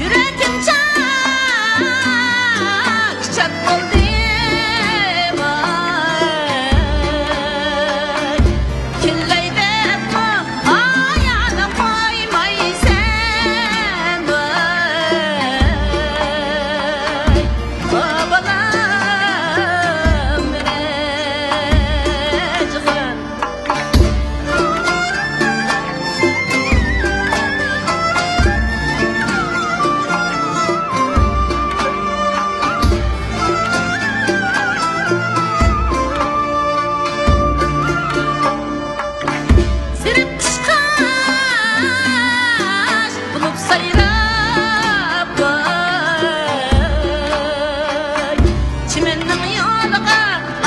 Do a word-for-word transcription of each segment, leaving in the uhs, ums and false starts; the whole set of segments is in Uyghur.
يۈرىكىم چاك چاك بولدى ۋاي. كۈنلەي دەپمۇ ئايانى قويمايسەن ۋاي. ئو بالام رەجغان. سېرىق قۇشقاچ بولۇپ سايراپ باي، چىمەننىڭ يولىغا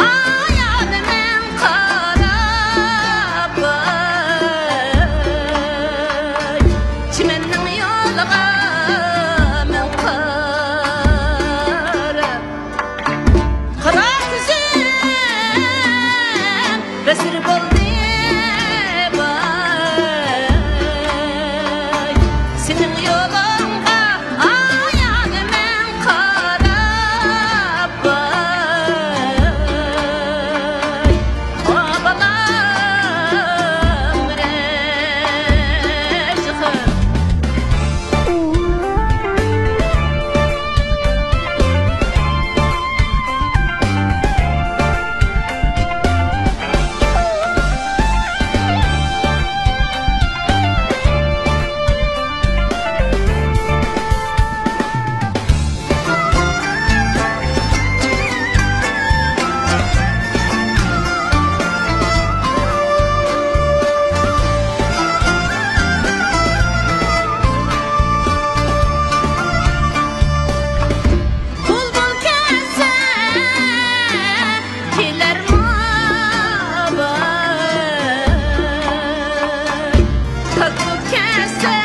ئايانىمەن قاراپ باي، چىمەننىڭ يولىغا مەن قاراپ. قارا كۆزۈم بەسىر بولدى باي، سېنىڭ يولۇڭغا ئايانىمەن قاراپ باي. ئو بالام رەجغان. بۇلبۇل كەلسە كېلەرمۇ باي، كاككۇك كەلسە